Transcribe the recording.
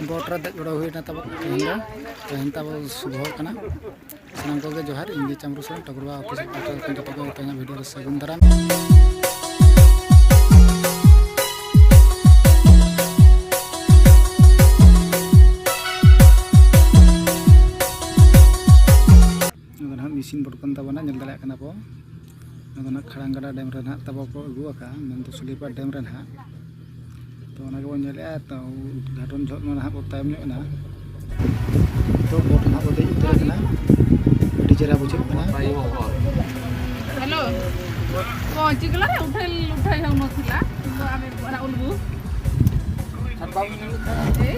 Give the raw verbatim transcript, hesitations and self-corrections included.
Boat ᱨᱮ ᱫᱮᱡ ᱜᱚᱲᱚ ᱦᱩᱭᱱᱟ ᱛᱟᱵᱚ ᱛᱮᱦᱮᱧ ᱫᱚ᱾ ᱛᱮᱦᱮᱧ ᱛᱟᱵᱚ ᱥᱩᱵᱷᱚ ᱠᱟᱱᱟ᱾ ᱥᱟᱱᱟᱢ ᱠᱚᱜᱮ ᱡᱚᱦᱟᱨ, ᱤᱧ ᱜᱮ ᱪᱟᱢᱨᱩ ᱥᱚᱨᱮᱱ, ᱴᱟᱠᱩᱨᱵᱟ ᱚᱯᱷᱤᱥᱤᱭᱟᱞ ᱯᱟᱦᱴᱟ ᱠᱷᱚᱱ ᱡᱚᱛᱚ ᱠᱚ ᱛᱮᱦᱮᱧᱟᱜ ᱵᱷᱤᱰᱤᱭᱳ ᱨᱮ ᱥᱟᱹᱜᱩᱱ ᱫᱟᱨᱟᱢ᱾ ᱱᱚᱣᱟ ᱫᱚ ᱱᱟᱦᱟᱜ ᱢᱮᱥᱤᱱ ᱵᱳᱴ ᱠᱟᱱ ᱛᱟᱵᱚᱱᱟ, ᱧᱮᱞ ᱫᱟᱲᱮᱭᱟᱜ ᱠᱟᱱᱟ ᱵᱚ᱾ ᱱᱚᱣᱟ ᱫᱚ ᱱᱟᱦᱟᱜ ᱠᱷᱟᱲᱟᱝ ᱜᱟᱰᱟ ᱰᱮᱢ ᱨᱮ ᱱᱟᱦᱟᱜ ᱛᱟᱵᱚ ᱠᱚ ᱟᱹᱜᱩ ᱟᱠᱟᱫᱼᱟ, ᱢᱮᱱᱫᱚ ᱥᱩᱞᱤᱯᱟᱨ ᱰᱮᱢ ᱨᱮ ᱱᱟᱦᱟᱜ᱾ ᱛᱚ ᱚᱱᱟ ᱜᱮᱵᱚᱱ ᱧᱮᱞᱮᱫᱼᱟ᱾ ᱛᱚ ᱩᱫᱽᱜᱷᱟᱴᱚᱱ ᱡᱚᱦᱚᱜ ᱢᱟ ᱱᱟᱦᱟᱜ ᱵᱚ ᱛᱟᱭᱚᱢ ᱧᱚᱜ ᱮᱱᱟ᱾ ᱛᱚ ᱵᱳᱴ ᱱᱟᱦᱟᱜ ᱵᱚ ᱫᱮᱡ ᱩᱛᱟᱹᱨ ᱟᱠᱟᱱᱟ, ᱟᱹᱰᱤ ᱪᱮᱦᱨᱟ ᱵᱩᱡᱷᱟᱹᱜ ᱠᱟᱱᱟ᱾ हेलो। कौन चिकला रे? उठल उठल है उनो थिला। तो आमे बड़ा उलबू। ए,